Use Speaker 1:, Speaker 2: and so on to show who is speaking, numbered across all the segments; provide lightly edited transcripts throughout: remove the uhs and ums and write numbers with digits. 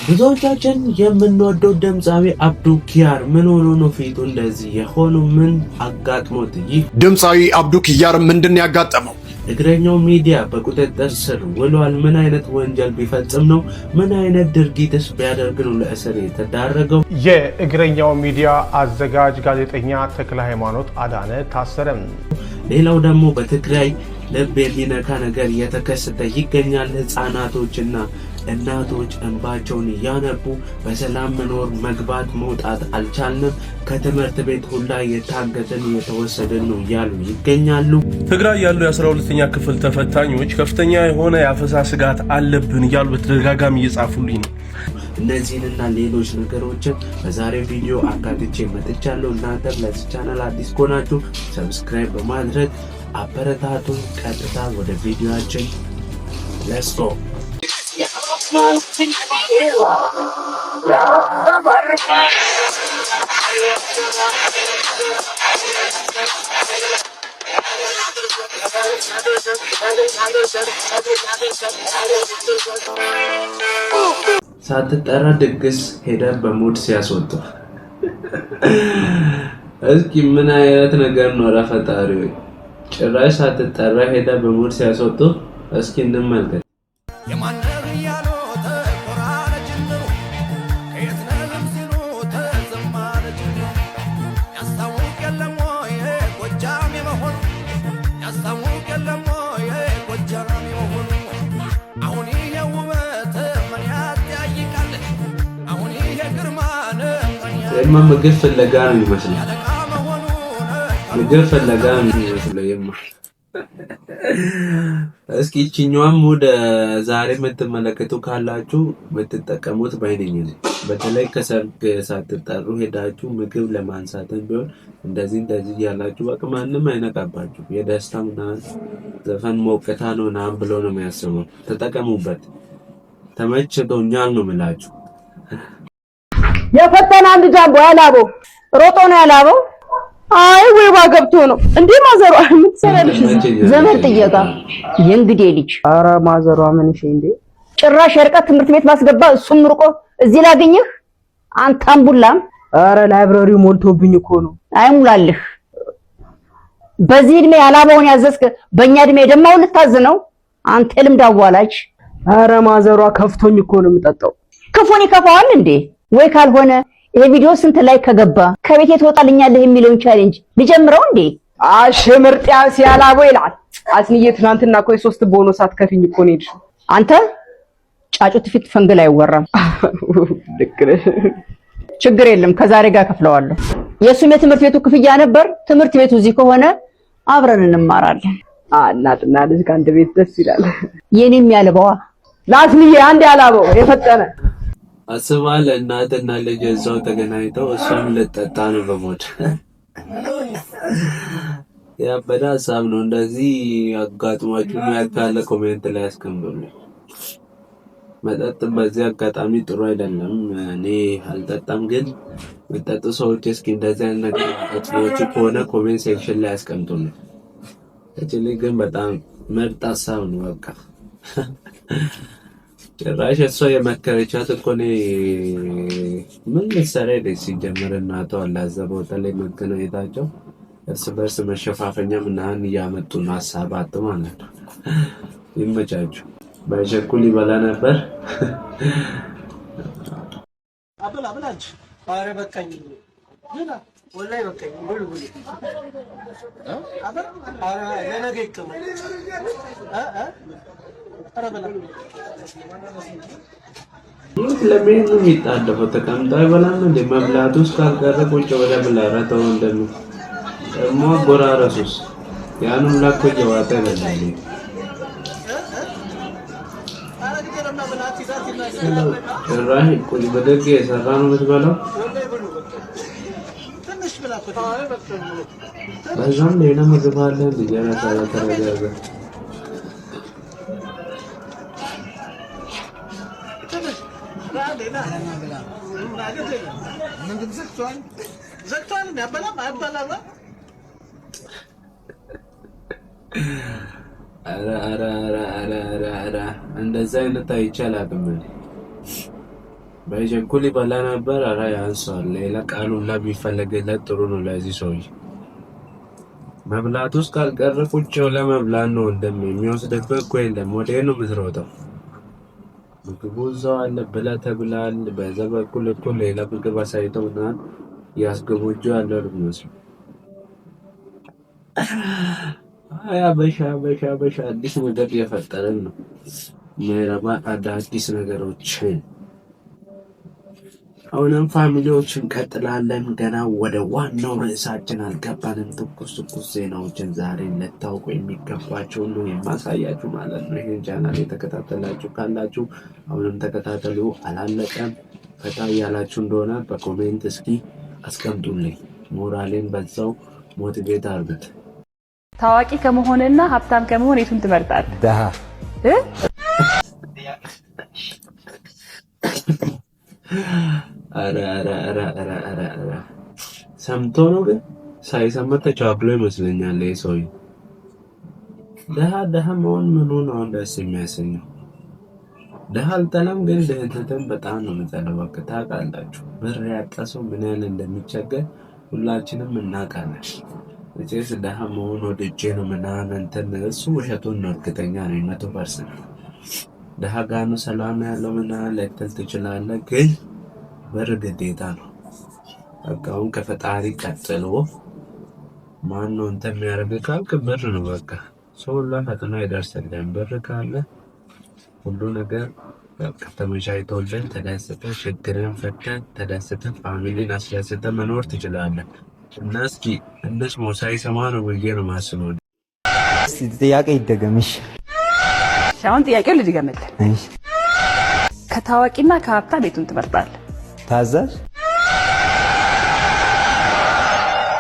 Speaker 1: ብዙዎቻችን የምንወደው ድምፃዊ አብዱ ኪያር ምን ሆኖ ነው ፊቱ እንደዚህ የሆነው? ምን አጋጥሞት? ይህ
Speaker 2: ድምፃዊ አብዱ ኪያር ምንድን ያጋጠመው?
Speaker 1: እግረኛው ሚዲያ በቁጥጥር ስር ውሏል። ምን አይነት ወንጀል ቢፈጽም ነው? ምን አይነት ድርጊትስ ቢያደርግ ነው ለእስር የተዳረገው?
Speaker 3: የእግረኛው ሚዲያ አዘጋጅ ጋዜጠኛ ተክለ ሃይማኖት አዳነ ታሰረ።
Speaker 1: ሌላው ደግሞ በትግራይ ልብ የሚነካ ነገር እየተከሰተ ይገኛል። ህፃናቶችና እናቶች እንባቸውን እያነቡ በሰላም መኖር መግባት መውጣት አልቻልንም፣ ከትምህርት ቤት ሁላ የታገትን እየተወሰድን ነው እያሉ ይገኛሉ።
Speaker 4: ትግራይ ያሉ የ12ኛ ክፍል ተፈታኞች ከፍተኛ የሆነ የአፈሳ ስጋት አለብን እያሉ በተደጋጋሚ እየጻፉልኝ ነው።
Speaker 1: እነዚህንና ሌሎች ነገሮችን በዛሬ ቪዲዮ አካትቼ መጥቻለሁ። እናንተም ለዚህ ቻናል አዲስ ከሆናችሁ subscribe በማድረግ አበረታቱን። ቀጥታ ወደ ቪዲዮአችን let's go። ሳትጠራ ድግስ ሄደን በ mood ሲያስወጡ እስኪ ምን አይነት ነገር ነው? ኧረ ፈጣሪ ሆይ፣ ጭራሽ ሳትጠራ ሄደ በ mood ሲያስወጡ እስኪ እንመልከት።
Speaker 5: የማነህ እያሉ ተቆራረ ጅምሩ፣ ከየት ነህም ሲሉ ተዘማረ ጅምሩ። ያስታውቅ የለም ወይ ጎጃም የመሆኑ? ያስታውቅ የለም ወይ ጎጃም የመሆኑ? አሁን ይሄ ውበት ምን ያጠያይቃል? አሁን ይሄ ግርማን ምን
Speaker 1: ይሄማ ምግብ ፍለጋ ነው የሚመስለው።
Speaker 5: ያለቃ መሆኑን
Speaker 1: ምግብ ፍለጋ ነው የሚመስለው። ይማ እስኪ ይችኛዋን mood ዛሬ የምትመለከቱ ካላችሁ የምትጠቀሙት ባይነኝ ነኝ። በተለይ ከሰርግ ሳትጠሩ ሄዳችሁ ምግብ ለማንሳትም ቢሆን እንደዚህ እንደዚህ እያላችሁ በቃ ማንም አይነቃባችሁ። የደስታ ምናምን ዘፈን ሞቅታ ነው ምናምን ብሎ ነው የሚያስበው። ተጠቀሙበት። ተመችቶኛል ነው የምላችሁ።
Speaker 6: የፈተነ አንድ ጃምቦ ያላበው ሮጦ ነው ያላበው። አይ ወይባ ገብቶ ነው እንዴ? ማዘሯ ምን ትሰሪያለሽ እዚህ?
Speaker 7: ዘመድ ጥየቃ የእንግዴ ልጅ።
Speaker 6: ኧረ ማዘሯ ምን እሺ እንዴ?
Speaker 7: ጭራሽ የርቀት ትምህርት ቤት ባስገባ እሱም ርቆ እዚህ ላገኘህ አንተ አምቡላም።
Speaker 6: ኧረ library ው ሞልቶብኝ እኮ ነው።
Speaker 7: አይሙላልህ። በዚህ እድሜ ያላበውን ያዘዝክ በእኛ እድሜ ደማውን ልታዝ ነው አንተ ልምድ አዋላጅ።
Speaker 6: ኧረ ማዘሯ ከፍቶኝ እኮ ነው የምጠጣው።
Speaker 7: ክፉን ይከፋዋል እንዴ? ወይ ካልሆነ ይሄ ቪዲዮ ስንት like ከገባ ከቤቴ ትወጣልኛለህ የሚለውን challenge ልጀምረው እንዴ?
Speaker 6: አሽ ምርጥ ያስ ያላበው ይላል። አስንዬ ትናንትና እኮ የሶስት ቦኖ ሳትከፊኝ እኮ ነው የሄድሽው።
Speaker 7: አንተ ጫጩት ፊት ፈንግል አይወራም።
Speaker 6: ልክ ነሽ።
Speaker 7: ችግር የለም፣ ከዛሬ ጋር ከፍለዋለሁ። የእሱም የትምህርት ቤቱ ክፍያ ነበር። ትምህርት ቤቱ እዚህ ከሆነ አብረን እንማራለን።
Speaker 6: እናትና ልጅ ከአንድ ቤት ደስ ይላል።
Speaker 7: የኔም ያልበዋ
Speaker 6: ላስንዬ አንድ ያላበው የፈጠነ
Speaker 1: አስባል እናትና ልጅ እዛው ተገናኝተው እሷም ልጠጣ ነው በ mood። ያበደ ሀሳብ ነው። እንደዚህ አጋጥሟችሁ የሚያውቅ ካለ comment ላይ አስቀምጡልኝ። መጠጥ በዚህ አጋጣሚ ጥሩ አይደለም። እኔ አልጠጣም፣ ግን መጠጡ ሰዎች እስኪ እንደዚህ አይነት ነገር አጋጥሟችሁ ከሆነ comment section ላይ አስቀምጡልኝ። እቺ ግን በጣም ምርጥ ሀሳብ ነው። በቃ ጭራሽ እሷ የመከረቻት እኮ እኔ ምን ልትሰራ ሄደች? ሲጀመር እናቷ አለ እዛ ቦታ ላይ መገናኘታቸው እርስ በርስ መሸፋፈኛ ምናምን እያመጡ ነው ሀሳብ አጥ ማለት ነው። ይመቻችሁ። ባይቸኩል ይበላ ነበር።
Speaker 8: አበላ አበላ እንጂ። ኧረ በቃኝ። ብላ ወላሂ በቃኝ። ብሉ ብሉ። አበላ ኧረ ለነገ ይቀመጥ። እ እ ኧረ በላ።
Speaker 1: ይህ ለምን ነው የሚጣደፈው? ተቀምጦ አይበላም እንዴ? መብላቱ ውስጥ ካልቀረ ቁጭ ብለህ ብላ። ኧረ ተው እንደምን ደግሞ አጎራረሱስ ያን ሁላ እኮ እየዋጠ ይበላል።
Speaker 8: ኧረ ግድ የለም ና ብላ። አትሂድ አትሂድ ና።
Speaker 1: ጭራሽ ቁጭ ብድግ የሰራ ነው የምትበላው።
Speaker 8: ወላሂ ብሉ በቃ። ትንሽ ብላ እኮ።
Speaker 1: በዛም ሌላ ምግብ አለ እንዴ? ገና ተረጋጋ።
Speaker 8: ትንሽ ና እንዴ ና። ና ግድ የለም። ምንድን ዘግቷል? ዘግቷል እንዴ? አበላም አይበላም።
Speaker 1: ኧረ ኧረ ኧረ ኧረ ኧረ ኧረ እንደዛ አይነት አይቼ አላውቅም እኔ። በጀንኩል ይበላ ነበር። ኧረ ያንሰዋል። ሌላ ቃል ሁላ ቢፈለግለት ጥሩ ነው ለዚህ ሰውዬ። መብላት ውስጥ ካልቀረ ቁጭ ብለህ መብላት ነው። ወንድሜ የሚወስድብህ እኮ የለም። ወዴት ነው የምትሮጠው? ምግቡ እዛው አለ፣ ብለህ ተብላል። በዛ በኩል እኮ ሌላ ምግብ አሳይተው ምናምን እያስጎመጁ ያለ ነው የሚመስለው። አይ አበሻ አበሻ አበሻ አዲስ ነገር እየፈጠረን ነው። ማይረባ አዳዲስ ነገሮችን። አሁንም family ዎች እንቀጥላለን። ገና ወደ ዋናው ርዕሳችን አልገባንም። ትኩስ ትኩስ ዜናዎችን ዛሬ ልታውቁ የሚገባቸውን ነው የማሳያችሁ ማለት ነው። ይህን ቻናል የተከታተላችሁ ካላችሁ አሁንም ተከታተሉ፣ አላለቀም። ፈታ እያላችሁ እንደሆነ በ comment እስኪ አስቀምጡልኝ። ሞራሌን በዛው motivate አድርጉት።
Speaker 9: ታዋቂ ከመሆንና ሀብታም ከመሆን የቱን ትመርጣለህ?
Speaker 10: ደሃ።
Speaker 9: እ?
Speaker 1: ኧረ ኧረ ኧረ ኧረ ኧረ ኧረ ሰምቶ ነው ግን ሳይሰማ ተቻክሎ ይመስለኛል። ይህ ሰውዬ ደሃ ደሃ መሆን ምኑ ነው ደስ የሚያሰኘው? ደሃ አልጠላም፣ ግን ድህነትን በጣም ነው የምጠላው። በቃ ታውቃላችሁ፣ ብር ያጣ ሰው ምን ያህል እንደሚቸገር ሁላችንም እናውቃለን። መቼስ ደሃ መሆን ወድጄ ነው ምናምን እንትን እሱ ውሸቱን ነው፣ እርግጠኛ ነኝ 100%። ደሃ ጋ ነው ሰላም ያለው ምናምን ልትል ትችላለህ፣ ግን ብር ግዴታ ነው። በቃ አሁን ከፈጣሪ ቀጥሎ ማን ነው እንትን የሚያደርግ ካልክ ብር ነው። በቃ ሰው ሁላ ፈጥኖ አይደርስልህም። ብር ካለ ሁሉ ነገር በቃ ተመቻችቶልን ተደስተህ ችግርን ፈተህ ተደስተህ family ን አስደስተህ መኖር ትችላለህ። እና እስኪ እንስማው፣ ሳይሰማ ነው ብዬ ነው የማስበው።
Speaker 10: እስቲ ጥያቄ ይደገምሽ።
Speaker 9: እሺ፣ አሁን ጥያቄው ልድገምልህ።
Speaker 10: እሺ።
Speaker 9: ከታዋቂና ከሀብታም የቱን ትመርጣለህ?
Speaker 10: ታዛዥ።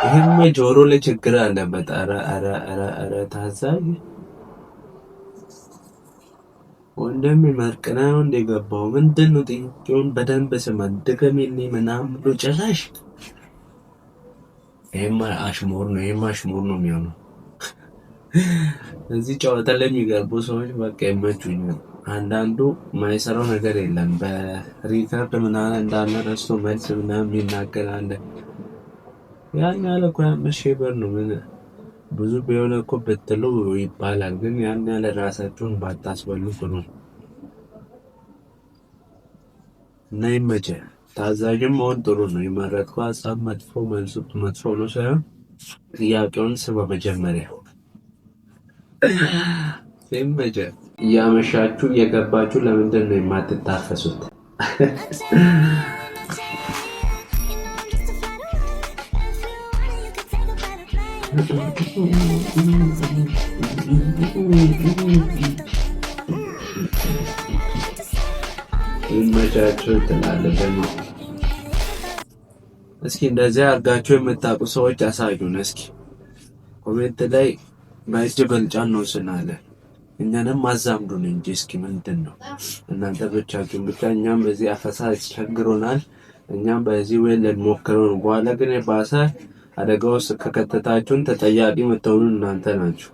Speaker 1: ይህም ጆሮ ላይ ችግር አለበት። ኧረ ኧረ ኧረ ኧረ ታዛዥ ወንድሜ መርቅና ነው እንደገባው ምንድን ነው? ጥያቄውን በደንብ ስማ፣ ድገሚልኝ ምናምን ብሎ ጭራሽ። ይሄማ አሽሙር ነው፣ ይሄማ አሽሙር ነው የሚሆነው። እዚህ ጨዋታ ላይ የሚገቡ ሰዎች በቃ ይመቹኛል። አንዳንዱ የማይሰራው ነገር የለም። በ record ምናምን እንዳለ ረስቶ መልስ ምናምን የሚናገር አለ። ያን ያህል እኮ 5,000 ብር ነው። ምን ብዙ ቢሆን እኮ ብትሉ ይባላል፣ ግን ያን ያህል ራሳችሁን ባታስበሉ ጥሩ ነው። እና ይመችህ። ታዛዥም መሆን ጥሩ ነው። የመረጥከው ሀሳብ መጥፎ መልሱ መጥፎ ነው ሳይሆን ጥያቄውን ስማ መጀመሪያ። ይመችህ። እያመሻችሁ እየገባችሁ ለምንድን ነው የማትታፈሱት? ይመቻችሁ ትላለህ ደግሞ። እስኪ እንደዚህ አድርጋችሁ የምታውቁ ሰዎች አሳዩን። እስኪ comment ላይ በእጅ ብልጫ እንወስናለን። እኛንም አዛምዱን እንጂ እስኪ ምንድን ነው እናንተ ብቻችሁን ብቻ። እኛም በዚህ አፈሳ ያስቸግሮናል። እኛም በዚህ ወይ ልንሞክረው ነው። በኋላ ግን የባሰ አደጋ ውስጥ ከከተታችሁን ተጠያቂ የምትሆኑ እናንተ ናችሁ።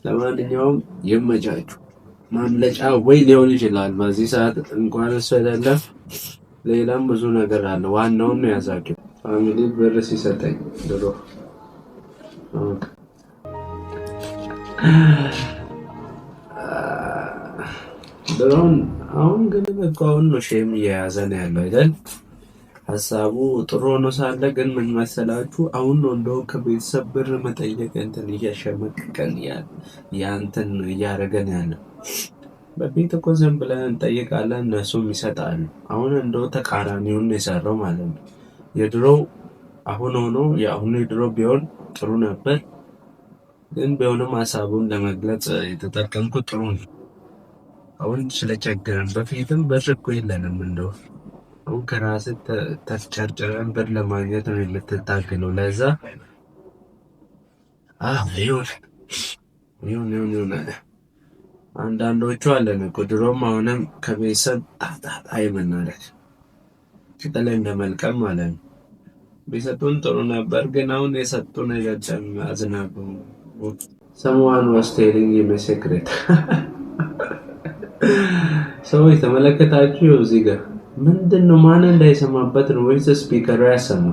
Speaker 1: ለማንኛውም ይመቻችሁ። ማምለጫ ወይ ሊሆን ይችላል። በዚህ ሰዓት እንኳን እሱ አይደለም ሌላም ብዙ ነገር አለ። ዋናውን ነው ያዛችሁ። Family ብር ሲሰጠኝ ድሮ ድሮን፣ አሁን ግን በቃ አሁን ነው shame እየያዘን ያለው አይደል? ሀሳቡ ጥሩ ሆኖ ሳለ ግን ምን መሰላችሁ፣ አሁን ነው እንደው ከቤተሰብ ብር መጠየቅ እንትን እያሸመቀቀን ያንትን እያደረገን ያለው። በፊት እኮ ዝም ብለን እንጠይቃለን፣ እነሱም ይሰጣሉ። አሁን እንደው ተቃራኒውን ነው የሰራው ማለት ነው። የድሮው አሁን ሆኖ የአሁኑ የድሮ ቢሆን ጥሩ ነበር፣ ግን ቢሆንም ሀሳቡን ለመግለጽ የተጠቀምኩት ጥሩ ነው። አሁን ስለቸገረን፣ በፊትም ብር እኮ የለንም። እንደው አሁን ከራስህ ተፍጨርጭረን ብር ለማግኘት ነው የምትታገለው። ለዛ ይሁን ይሁን ይሁን ይሁን። አንዳንዶቹ አለን እኮ ድሮም አሁንም ከቤተሰብ ጣጣጣ የምናደርግ ቅጠል እንደመልቀም ማለት ነው። ቢሰጡን ጥሩ ነበር፣ ግን አሁን የሰጡን አይደለም። አዝናቡ። Someone was telling him a secret. ሰዎች ተመለከታችሁ? ይኸው እዚህ ጋር ምንድን ነው? ማን እንዳይሰማበት ነው ወይስ speaker ኡ ያሰማ?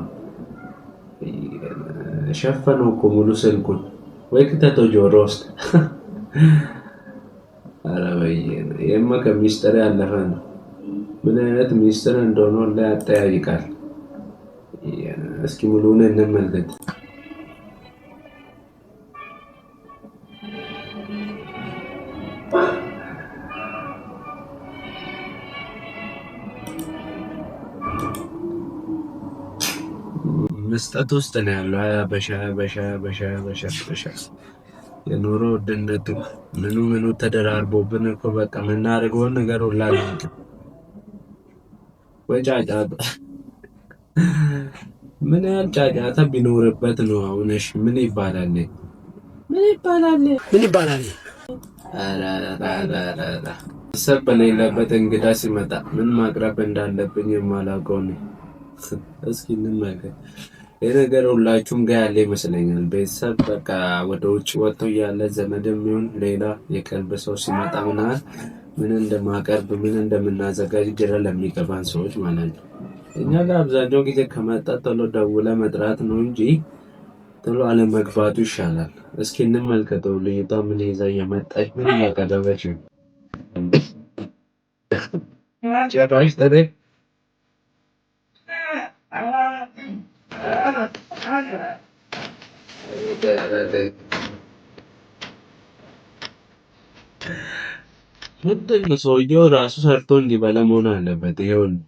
Speaker 1: ሸፈነው እኮ ሙሉ ስልኩን። ወይ ክተተው ጆሮ ውስጥ። ኧረ በየነ ይሄማ ከሚስጥር ያለፈ ነው። ምን አይነት ሚስጥር እንደሆነ ሁላ ያጠያይቃል። እስኪ ሙሉውን እንመልከት። ምስጠት ውስጥ ነው ያለው። በሻ በሻ በሻ በሻ በሻ የኑሮ ውድነቱ ምኑ ምኑ ተደራርቦብን እኮ በቃ የምናደርገውን ነገር ሁላ አናውቅም። ወይ ጫጫታ፣ ምን ያህል ጫጫታ ቢኖርበት ነው አሁን? እሺ ምን ይባላል? ምን ይባላል?
Speaker 8: ምን ይባላል?
Speaker 1: ኧረ ኧረ ኧረ ኧረ ሰብ በሌለበት እንግዳ ሲመጣ ምን ማቅረብ እንዳለብኝ የማላውቀው ነው። እስኪ እንመልከት። ይህ ነገር ሁላችሁም ጋር ያለ ይመስለኛል። ቤተሰብ በቃ ወደ ውጭ ወጥቶ እያለ ዘመድም ይሁን ሌላ የቅርብ ሰው ሲመጣ ምናምን ምን እንደማቀርብ ምን እንደምናዘጋጅ ግራ ለሚገባን ሰዎች ማለት ነው። እኛ ጋር አብዛኛው ጊዜ ከመጣ ቶሎ ደውለ መጥራት ነው እንጂ ቶሎ አለመግባቱ ይሻላል። እስኪ እንመልከተው። ልጅቷ ምን ይዛ እየመጣች ምን እያቀረበች ነው? ጭራሽ ጥሬ ምንድን ነው? ሰውየው ራሱ ሰርቶ እንዲበላ መሆን አለበት። ይኸውልህ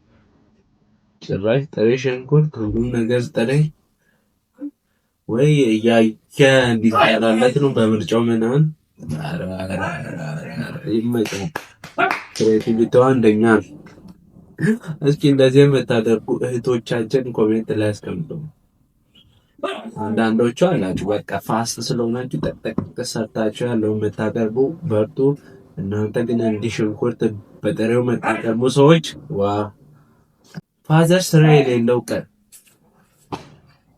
Speaker 1: ጭራሽ ጥሬ ሽንኩርት፣ ሁሉም ነገር ጥሬ ወይ እያየ እንዲሰራለት ነው በምርጫው ምናምን። ኧረ ኧረ ኧረ ኧረ ይመጣል። Creativity ዋ አንደኛ ነው። እስኪ እንደዚህ የምታደርጉ እህቶቻችን comment ላይ አስቀምጡ። አንዳንዶቹ አላችሁ በቃ fast ስለሆናችሁ ጠቅጠቅ ሰርታችሁ ያለው የምታቀርቡ በርቱ። እናንተ ግን እንዲህ ሽንኩርት በጥሬው የምታቀርቡ ሰዎች ዋ father ስራ የሌለው ቀን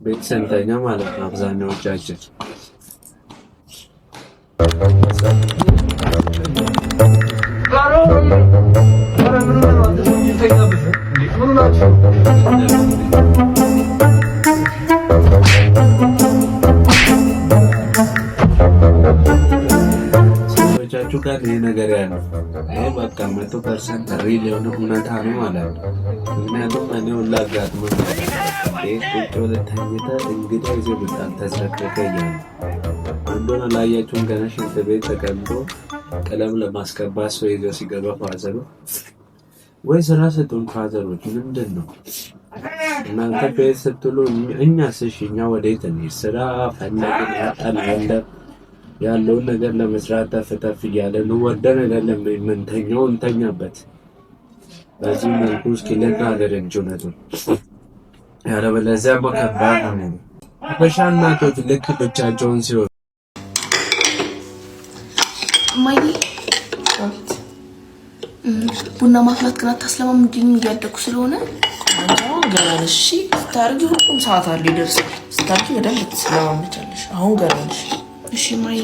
Speaker 1: ቤት ስንተኛ ማለት ነው አብዛኛዎቻችን። ሰዎቻችሁ ጋር ይሄ ነገር ያለው ይሄ በቃ 100% real የሆነ እውነታ ነው ማለት ነው። ምክንያቱም እኔ ሁላ አጋጥሞኝ ቤት ቁጭ ብለህ ተኝተህ እንግዳ ይዘህ በጣም ተዝረክርከህ እያለ አንዱን አላያችሁም? ገና ሽንት ቤት ተቀምጦ ቀለም ለማስቀባት ሰው ይዞ ሲገባ father ኡ ወይ ስራ ስጡን። Father ኦች ምንድን ነው እናንተ ቤት ስትሉ እኛስ? እሺ እኛ ወዴት እንሂድ? ስራ ፈለግን ያጣን የለም። ያለውን ነገር ለመስራት ተፍ ተፍ እያለን ወደን አይደለም የምንተኛው፣ እንተኛበት። በዚህ መልኩ እስኪ ልናገር እንጂ እውነቱን ያለበለዚያማ ከባድ ነው። ሀበሻ እናቶች ልክ ብቻቸውን ሲሆኑ
Speaker 11: እማዬ ቡና ማፍላት ግን አታስለማምጂኝም እያደኩ ስለሆነ።
Speaker 12: አሁን ገና ነሽ። እሺ ስታርጊ ሁሉም ሰዓት አለ ይደርሳል። ስታርጊ በደንብ ትለማመቻለሽ። አሁን ገና ነሽ።
Speaker 11: እሺ እማዬ።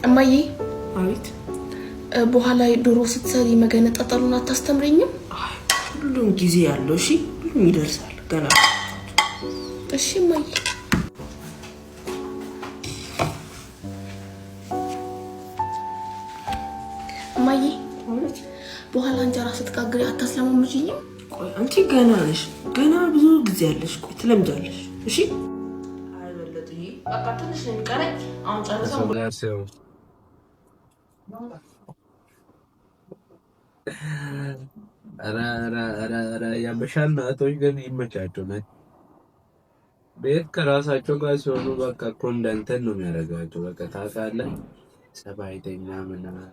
Speaker 11: እማዬ።
Speaker 12: አቤት።
Speaker 11: በኋላ ዶሮ ስትሰሪ መገነጣጠሉን አታስተምረኝም?
Speaker 12: ሁሉም ጊዜ ያለው እሺ፣ ሁሉም ይደርሳል። ገና
Speaker 11: እሺ እማዬ። እማዬ በኋላ እንጀራ ስትጋግሪ አታስለማምጂኝም?
Speaker 12: ቆይ አንቺ ገና ነሽ፣ ገና ብዙ ጊዜ ያለሽ። ቆይ ትለምጃለሽ። እሺ አይበለጡኝ። በቃ ትንሽ ነው የሚቀረኝ። አሁን ጨርሰው
Speaker 1: ከሰው ጋር ሲሆን ኧረ ኧረ ኧረ ኧረ የሀበሻ እናቶች ግን ይመቻቸው ናቸው። ቤት ከራሳቸው ጋር ሲሆኑ በቃ እኮ እንደ እንትን ነው የሚያደርጋቸው። በቃ ታውቃለህ፣ ጸባይተኛ ምናምን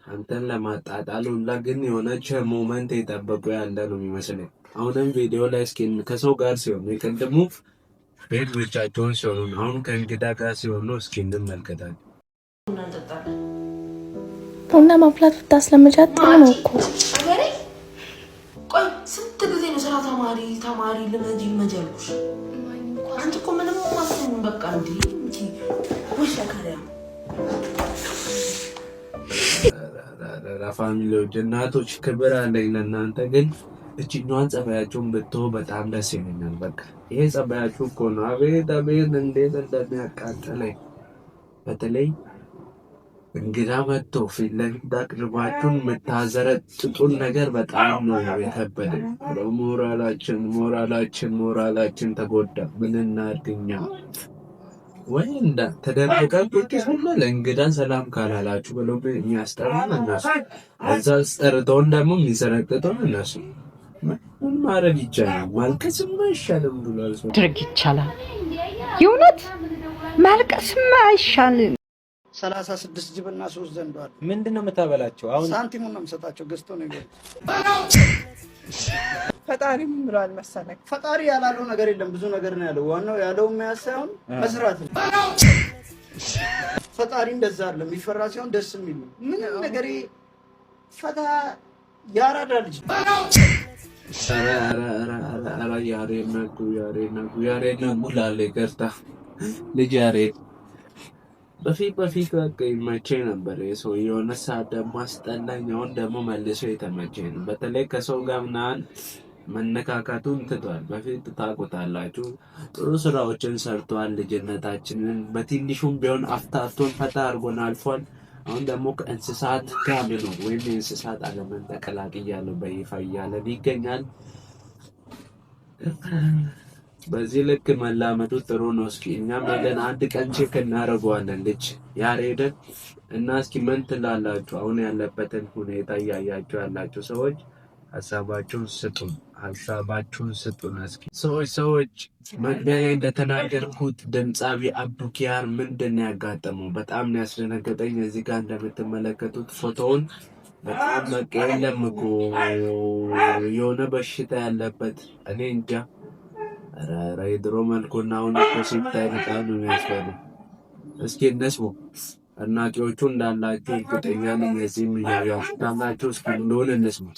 Speaker 1: አንተን ለማጣጣል ሁላ ግን የሆነች moment የጠበቁ ያለ ነው የሚመስለኝ። አሁንም ቪዲዮ ላይ እስኪ ከሰው ጋር ሲሆኑ የቅድሙ ቤት ብቻቸውን ሲሆኑ ነው። አሁን ከእንግዳ ጋር ሲሆኑ እስኪ እንመልከታቸው።
Speaker 12: ቡና እንጠጣለን።
Speaker 11: ቡና ማፍላት ብታስለምጃት ጥሩ ነው እኮ።
Speaker 12: አገሬ ቆይ ስንት ጊዜ ነው ስራ ተማሪ ተማሪ ልመጂ ልመጂ ያልኩሽ? አንቺ እኮ ምንም አትሰሚም። በቃ እንዲ እንጂ ወይ ሸከሪያ
Speaker 1: Family ዎች፣ እናቶች ክብር አለኝ ለእናንተ፣ ግን እችኛዋን ጸባያችሁን ብትሆ በጣም ደስ ይለኛል። በቃ ይሄ ጸባያችሁ እኮ ነው። አቤት አቤት፣ እንዴት እንደሚያቃጥለኝ። በተለይ እንግዳ መጥቶ ፊት ለፊት አቅርባችሁን የምታዘረጥጡን ነገር በጣም ነው የከበደኝ። ሞራላችን ሞራላችን ሞራላችን ተጎዳ። ምን እናድርግ እኛ? ወይ እንዳ ተደብቀን ቁጭ ስንል እንግዳ ሰላም ካላላችሁ ብለው የሚያስጠሩን እነሱ፣ እዛ አስጠርተውን ደግሞ የሚሰረጥጡን እነሱ። ምን ማድረግ ይቻላል? ማልቀስማ አይሻልም ብሏል ሰው።
Speaker 7: ማድረግ ይቻላል። የእውነት ማልቀስማ አይሻልም።
Speaker 8: 36 ጅብና ሶስት ዘንዶ አለ።
Speaker 10: ምንድን ነው የምታበላቸው? አሁን
Speaker 8: ሳንቲሙን ነው የምሰጣቸው፣ ገዝተው ነው የገቡት።
Speaker 6: ፈጣሪ ምን ብሏል መሰለህ?
Speaker 8: ፈጣሪ ያላለው ነገር የለም፣ ብዙ ነገር ነው ያለው። ዋናው ያለው መያዝ ሳይሆን መስራት ነው። ፈጣሪ እንደዛ አይደለም፣ የሚፈራ ሲሆን ደስ የሚል ነው። ምንም ነገር ፈታ ያራዳ ልጅ።
Speaker 1: ኧረ ኧረ ኧረ ኧረ ኧረ፣ ያሬድ ነጉ፣ ያሬድ ነጉ፣ ያሬድ ነጉ ላለ ይቅርታ፣ ልጅ ያሬድ በፊት በፊት በቃ ይመቸኝ ነበር የሰው፣ የሆነ ሰዓት ደግሞ አስጠላኝ። አሁን ደግሞ መልሶ የተመቸኝ ነው። በተለይ ከሰው ጋር ምናምን መነካካቱን ትቷል። በፊት ታውቁታላችሁ፣ ጥሩ ስራዎችን ሰርቷል። ልጅነታችንን በትንሹም ቢሆን አፍታቶን ፈታ አድርጎን አልፏል። አሁን ደግሞ ከእንስሳት ጋር ነው ወይም የእንስሳት ዓለምን ተቀላቅያለሁ በይፋ እያለን ይገኛል። በዚህ ልክ መላመዱ ጥሩ ነው። እስኪ እኛም ሄደን አንድ ቀን check እናደርገዋለን ልጅ ያሬድን እና እስኪ ምን ትላላችሁ? አሁን ያለበትን ሁኔታ እያያችሁ ያላችሁ ሰዎች ሀሳባችሁን ስጡን፣ ሀሳባችሁን ስጡን። እስኪ ሰዎች ሰዎች መግቢያ ላይ እንደተናገርኩት ድምፃዊ አብዱኪያር ምንድን ነው ያጋጠመው? በጣም ነው ያስደነገጠኝ። እዚህ ጋር እንደምትመለከቱት ፎቶውን በጣም በቃ የለም እኮ የሆነ በሽታ ያለበት፣ እኔ እንጃ። ኧረ ኧረ፣ የድሮ መልኩና አሁን እኮ ሲታይ በጣም ነው የሚያስፈራው። እስኪ እነሱ አድናቂዎቹ እንዳላችሁ እርግጠኛ ነኝ። የዚህም እያያችሁ ካላችሁ እስኪ እንደሆነ እንስማ።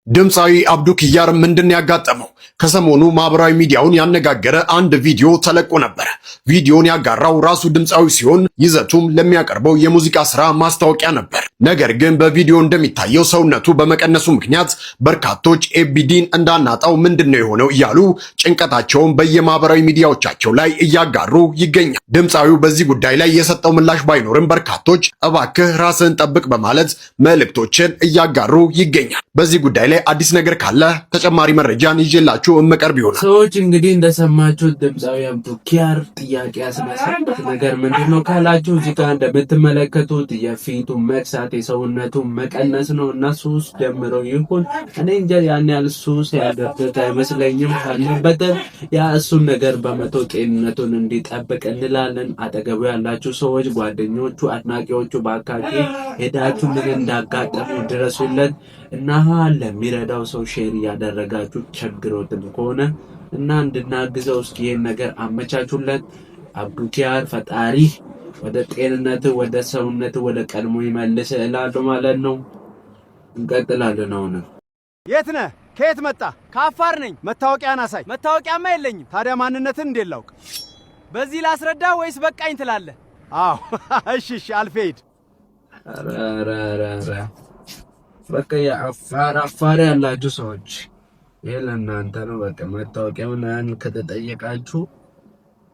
Speaker 2: ድምፃዊ አብዱ ኪያር ምንድን ያጋጠመው? ከሰሞኑ ማህበራዊ ሚዲያውን ያነጋገረ አንድ ቪዲዮ ተለቆ ነበር። ቪዲዮን ያጋራው ራሱ ድምፃዊ ሲሆን ይዘቱም ለሚያቀርበው የሙዚቃ ስራ ማስታወቂያ ነበር። ነገር ግን በቪዲዮ እንደሚታየው ሰውነቱ በመቀነሱ ምክንያት በርካቶች ኤቢዲን እንዳናጣው ምንድን ነው የሆነው እያሉ ጭንቀታቸውን በየማህበራዊ ሚዲያዎቻቸው ላይ እያጋሩ ይገኛል። ድምፃዊው በዚህ ጉዳይ ላይ የሰጠው ምላሽ ባይኖርም በርካቶች እባክህ ራስህን ጠብቅ በማለት መልእክቶችን እያጋሩ ይገኛል። በዚህ ጉዳይ ላይ አዲስ ነገር ካለ ተጨማሪ መረጃን ይዤላችሁ እመቀርብ ይሆናል።
Speaker 1: ሰዎች፣ እንግዲህ እንደሰማችሁት ድምፃዊ አብዱ ኪያር ጥያቄ ያስነሳበት ነገር ምንድን ነው ካላችሁ እዚህ ጋር እንደምትመለከቱት የፊቱ መክሳት፣ የሰውነቱ መቀነስ ነው እና ሱስ ጀምረው ይሁን እኔ እንጃ፣ ያን ያህል ሱስ ያለበት አይመስለኝም። ካለበት ያ እሱን ነገር በመቶ ጤንነቱን እንዲጠብቅ እንላለን። አጠገቡ ያላችሁ ሰዎች፣ ጓደኞቹ፣ አድናቂዎቹ ባካችሁ ሄዳችሁ ምን እንዳጋጠመው ድረሱለት እና ለሚረዳው ሰው share እያደረጋችሁ ቸግሮትም ከሆነ እና እንድናግዘው እስኪ ይህን ነገር አመቻቹለት። አብዱኪያር ፈጣሪ ወደ ጤንነት፣ ወደ ሰውነት፣ ወደ ቀድሞ ይመልስ እላለሁ ማለት ነው። እንቀጥላለን አሁንም።
Speaker 13: የት ነህ? ከየት መጣ? ከአፋር ነኝ። መታወቂያን አሳይ። መታወቂያማ የለኝም። ታዲያ ማንነትን እንዴት ላውቅ? በዚህ ላስረዳ ወይስ በቃኝ ትላለህ? አዎ፣ እሺ፣ እሺ፣ አልፌ ሂድ።
Speaker 1: ኧረ ኧረ ኧረ ኧረ፣ በቃ የአፋር አፋር ያላችሁ ሰዎች ይሄ ለእናንተ ነው። በቃ መታወቂያ ምናምን ከተጠየቃችሁ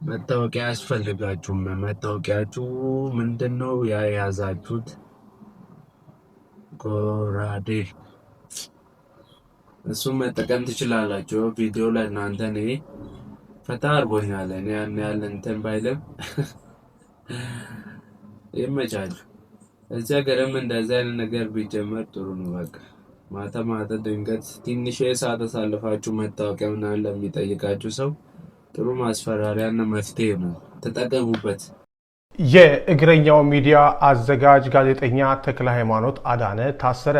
Speaker 1: መታወቂያ አያስፈልጋችሁም። መታወቂያችሁ ምንድን ነው? የያዛችሁት ጎራዴ እሱን መጠቀም ትችላላችሁ። ቪዲዮ ለእናንተ ነው። ፈታ አድርጎኛል። እኔ ያን ያህል እንትን ባይልም ይመቻችሁ። እዚህ ሀገርም እንደዚህ አይነት ነገር ቢጀመር ጥሩ ነው። በቃ ማታ ማታ ድንገት ትንሽ ሰዓት አሳልፋችሁ መታወቂያ ምናምን ለሚጠይቃችሁ ሰው ጥሩ ማስፈራሪያና መፍትሄ ነው። ተጠቀሙበት።
Speaker 3: የእግረኛው ሚዲያ አዘጋጅ ጋዜጠኛ ተክለ ሃይማኖት አዳነ ታሰረ።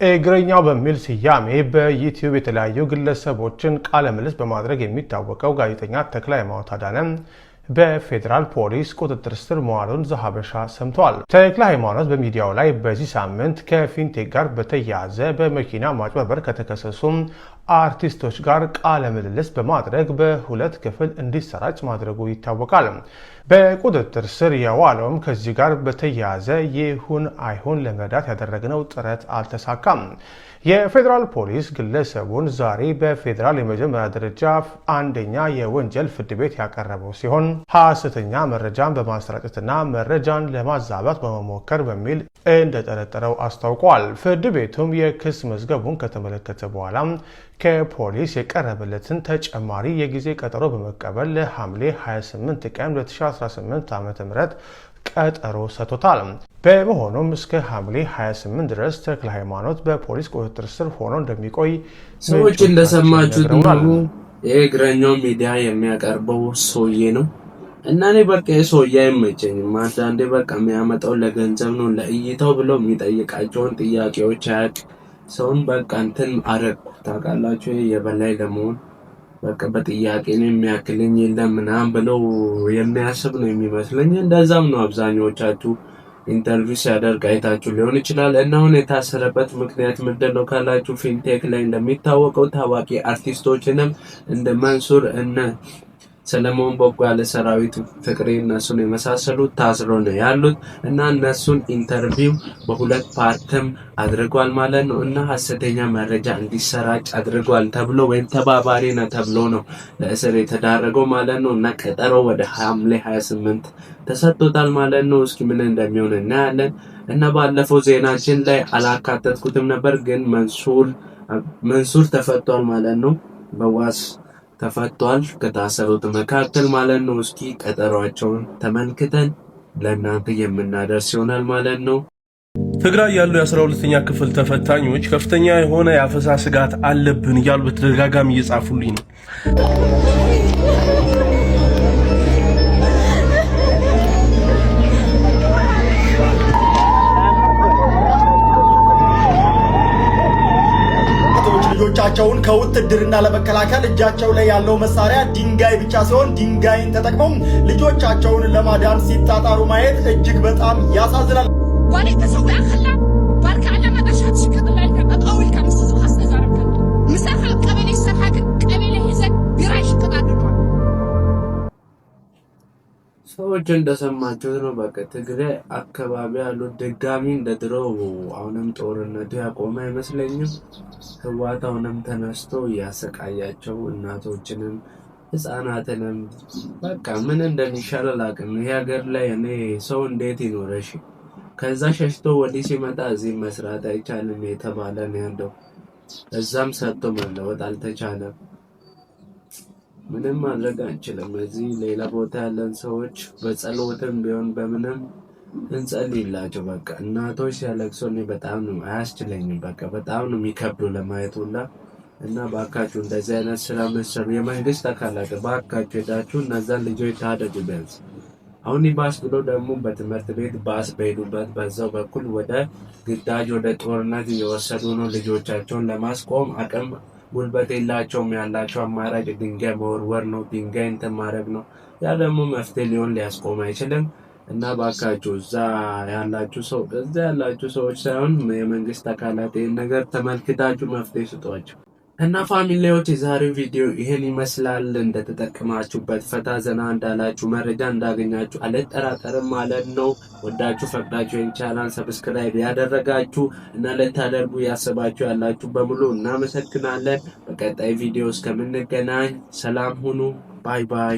Speaker 3: እግረኛው በሚል ስያሜ በዩቲዩብ የተለያዩ ግለሰቦችን ቃለ ምልልስ በማድረግ የሚታወቀው ጋዜጠኛ ተክለ ሃይማኖት አዳነ በፌዴራል ፖሊስ ቁጥጥር ስር መዋሉን ዘሀበሻ ሰምተዋል። ተክለ ሃይማኖት በሚዲያው ላይ በዚህ ሳምንት ከ fintech ጋር በተያያዘ በመኪና ማጭበርበር ከተከሰሱ አርቲስቶች ጋር ቃለ ምልልስ በማድረግ በሁለት ክፍል እንዲሰራጭ ማድረጉ ይታወቃል። በቁጥጥር ስር የዋለውም ከዚህ ጋር በተያያዘ ይሁን አይሁን ለመረዳት ያደረግነው ጥረት አልተሳካም። የፌዴራል ፖሊስ ግለሰቡን ዛሬ በፌዴራል የመጀመሪያ ደረጃ አንደኛ የወንጀል ፍርድ ቤት ያቀረበው ሲሆን ሐሰተኛ መረጃን በማሰራጨትና መረጃን ለማዛባት በመሞከር በሚል እንደጠረጠረው አስታውቋል። ፍርድ ቤቱም የክስ መዝገቡን ከተመለከተ በኋላ ከፖሊስ የቀረበለትን ተጨማሪ የጊዜ ቀጠሮ በመቀበል ለሐምሌ 28 ቀን 2018 ዓ.ም ቀጠሮ ሰጥቶታል። በመሆኑም እስከ ሐምሌ 28 ድረስ ተክለ ሃይማኖት በፖሊስ ቁጥጥር ስር ሆኖ እንደሚቆይ
Speaker 1: ሰዎች እንደሰማችሁት ነው። ይሄ እግረኛው ሚዲያ የሚያቀርበው ሰውዬ ነው እና እኔ በቃ ሰውዬ አይመቸኝም። አንዳንዴ በቃ የሚያመጣው ለገንዘብ ነው ለእይታው ብሎ የሚጠይቃቸውን ጥያቄዎች አያውቅ ሰውን በቃ እንትን አረግኩ ታውቃላችሁ፣ የበላይ ለመሆን በቃ በጥያቄ ነው የሚያክልኝ የለም ምናምን ብለው የሚያስብ ነው የሚመስለኝ። እንደዛም ነው አብዛኛዎቻችሁ interview ሲያደርግ አይታችሁ ሊሆን ይችላል። እና አሁን የታሰረበት ምክንያት ምንድን ነው ካላችሁ ፊንቴክ ላይ እንደሚታወቀው ታዋቂ አርቲስቶችንም እንደ መንሱር እነ ሰለሞን ቦጋለ፣ ሰራዊት ፍቅሬ እነሱን የመሳሰሉት ታስሮ ነው ያሉት እና እነሱን interview በሁለት part ም አድርጓል ማለት ነው። እና ሀሰተኛ መረጃ እንዲሰራጭ አድርጓል ተብሎ ወይም ተባባሪ ነው ተብሎ ነው ለእስር የተዳረገው ማለት ነው። እና ቀጠሮ ወደ ሐምሌ 28 ተሰጥቶታል ማለት ነው። እስኪ ምን እንደሚሆን እናያለን። እና ባለፈው ዜናችን ላይ አላካተትኩትም ነበር፣ ግን መንሱር ተፈቷል ማለት ነው። በዋስ ተፈቷል ከታሰሩት መካከል ማለት ነው። እስኪ ቀጠሯቸውን ተመልክተን ለእናንተ የምናደርስ ይሆናል ማለት ነው።
Speaker 4: ትግራይ ያሉ የ12ኛ ክፍል ተፈታኞች ከፍተኛ የሆነ የአፈሳ ስጋት አለብን እያሉ በተደጋጋሚ እየጻፉልኝ ነው።
Speaker 14: ልጆቻቸውን ከውትድርና ለመከላከል እጃቸው ላይ ያለው መሳሪያ ድንጋይ ብቻ ሲሆን ድንጋይን ተጠቅመው ልጆቻቸውን ለማዳን ሲጣጣሩ ማየት እጅግ በጣም ያሳዝናል።
Speaker 1: ሰዎች እንደሰማችሁት ነው። በቃ ትግራይ አካባቢ ያሉት ድጋሚ እንደ ድሮ አሁንም ጦርነቱ ያቆመ አይመስለኝም። ህወሓት አሁንም ተነስቶ እያሰቃያቸው እናቶችንም ህፃናትንም በቃ ምን እንደሚሻል አላውቅም። ይሄ ሀገር ላይ እኔ ሰው እንዴት ይኖረሽ? ከዛ ሸሽቶ ወዲህ ሲመጣ እዚህ መስራት አይቻልም የተባለ ነው ያለው። እዛም ሰርቶ መለወጥ አልተቻለም። ምንም ማድረግ አንችልም። እዚህ ሌላ ቦታ ያለን ሰዎች በጸሎትም ቢሆን በምንም እንጸልይላቸው። በቃ እናቶች ሲያለቅሱ እኔ በጣም ነው አያስችለኝም። በቃ በጣም ነው የሚከብዱ ለማየት ሁላ እና ባካችሁ እንደዚህ አይነት ስራ መሰሩ የመንግስት አካላት ባካችሁ ሄዳችሁ እነዛን ልጆች ታደጉ ቢያንስ። አሁን ባስ ብሎ ደግሞ በትምህርት ቤት ባስ በሄዱበት በዛው በኩል ወደ ግዳጅ ወደ ጦርነት እየወሰዱ ነው። ልጆቻቸውን ለማስቆም አቅም ጉልበት የላቸውም። ያላቸው አማራጭ ድንጋይ መወርወር ነው፣ ድንጋይ እንትን ማድረግ ነው። ያ ደግሞ መፍትሄ ሊሆን ሊያስቆም አይችልም። እና ባካችሁ እዛ ያላችሁ ሰው እዛ ያላችሁ ሰዎች ሳይሆን የመንግስት አካላት ይህን ነገር ተመልክታችሁ መፍትሄ ስጧቸው። እና family ዎች የዛሬው ቪዲዮ ይህን ይመስላል። እንደተጠቀማችሁበት ፈታ ዘና እንዳላችሁ መረጃ እንዳገኛችሁ አልጠራጠርም ማለት ነው። ወዳችሁ ፈቅዳችሁ ይህን channel subscribe ያደረጋችሁ እና ልታደርጉ ያሰባችሁ ያላችሁ በሙሉ እናመሰግናለን። በቀጣይ ቪዲዮ እስከምንገናኝ ሰላም ሁኑ። Bye bye።